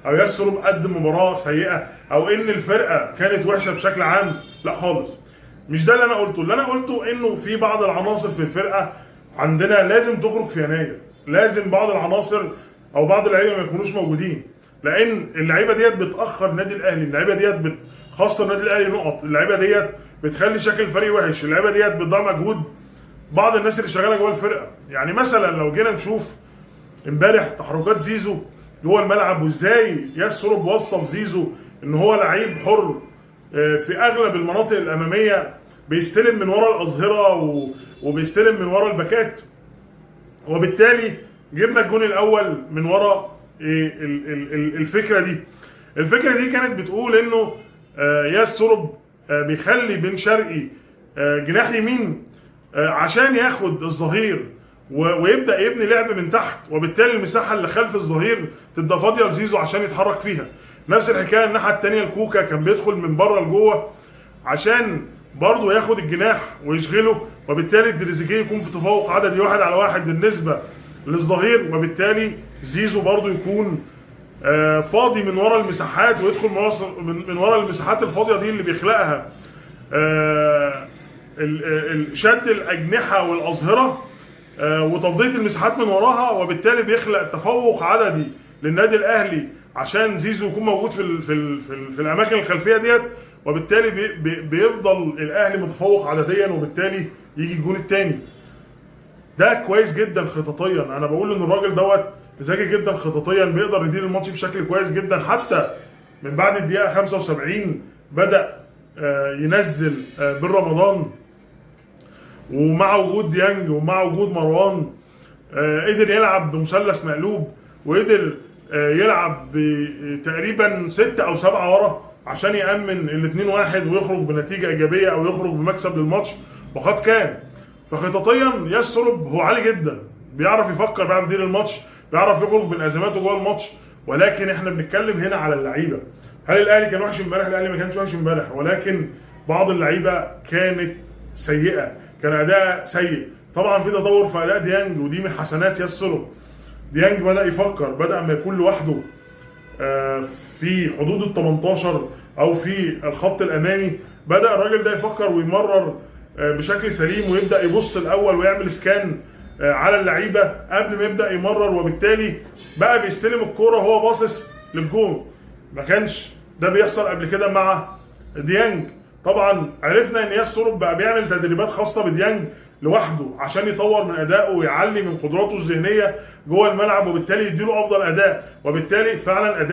او ياس سروب قدم مباراة سيئه، او ان الفرقة كانت وحشة بشكل عام. لا خالص، مش ده اللي انا قلته. اللي انا قلته انه في بعض العناصر في الفرقة عندنا لازم تخرج في يناير، لازم بعض العناصر او بعض اللعيبة ما يكونوش موجودين، لان اللعيبة ديت بتاخر النادي الاهلي، اللعيبة ديت بتخسر النادي الاهلي نقط، اللعيبة ديت بتخلي شكل الفريق وحش، اللعيبة ديت بتضيع مجهود بعض الناس اللي شغالة جوه الفرقة. يعني مثلا لو جينا نشوف امبارح تحركات زيزو جوه الملعب، وازاي ياس سروب وصف زيزو ان هو لعيب حر في اغلب المناطق الامامية، بيستلم من ورا الاظهرة وبيستلم من ورا الباكات، وبالتالي جبنا الجون الاول من ورا الفكرة دي. الفكرة دي كانت بتقول انه ياس سروب بيخلي بن شرقي جناح يمين عشان ياخد الظهير ويبدا يبني لعب من تحت، وبالتالي المساحة اللي خلف الظهير تبقى فاضية لزيزو عشان يتحرك فيها. نفس الحكاية الناحية الثانية، الكوكا كان بيدخل من بره لجوه عشان برضه ياخد الجناح ويشغله، وبالتالي الدريزيجيه يكون في تفوق عددي 1 على 1 بالنسبة للظهير، وبالتالي زيزو برضه يكون فاضي من ورا المساحات ويدخل من ورا المساحات الفاضيه دي اللي بيخلقها شد الاجنحة والاظهره وتفضيه المساحات من وراها، وبالتالي بيخلق تفوق عددي للنادي الاهلي عشان زيزو يكون موجود في الاماكن الخلفية ديت، وبالتالي بيفضل الاهلي متفوق عدديا، وبالتالي يجي الجون الثاني. ده كويس جدا خططيا. انا بقول ان الراجل دوت ذكي جدا خططيا، بيقدر يدير الماتش بشكل كويس جدا. حتى من بعد الدقيقة 75 بدا ينزل بن رمضان، ومع وجود ديانج ومع وجود مروان قدر يلعب بمثلث مقلوب، وقدر يلعب تقريبا 6 أو 7 ورا عشان يأمن 2-1 ويخرج بنتيجة إيجابية أو يخرج بمكسب للماتش، وقد كان. فخططيا ياس سروب هو عالي جدا، بيعرف يفكر، بيعرف يدير الماتش، بيعرف يخرج من ازماته جوه الماتش. ولكن احنا بنتكلم هنا على اللعيبة. هل الاهلي كان وحش امبارح؟ الاهلي ما كانش وحش امبارح، ولكن بعض اللعيبة كانت سيئه، كان اداء سيء. طبعا في تطور في اداء ديانج، ودي من حسنات ياس سروب. ديانج بدا يفكر، بدا ما يكون لوحده في حدود ال 18 او في الخط الامامي، بدا الراجل ده يفكر ويمرر بشكل سليم، ويبدا يبص الاول ويعمل scan على اللعيبة قبل ما يبدا يمرر، وبالتالي بقى بيستلم الكورة وهو باصص للجون. ما كانش ده بيحصل قبل كده مع ديانج. طبعا عرفنا ان ياس سروب بقى بيعمل تدريبات خاصة بديانج لوحده عشان يطور من ادائه ويعلي من قدراته الذهنية جوه الملعب، وبالتالي يديله افضل اداء، وبالتالي فعلا اداء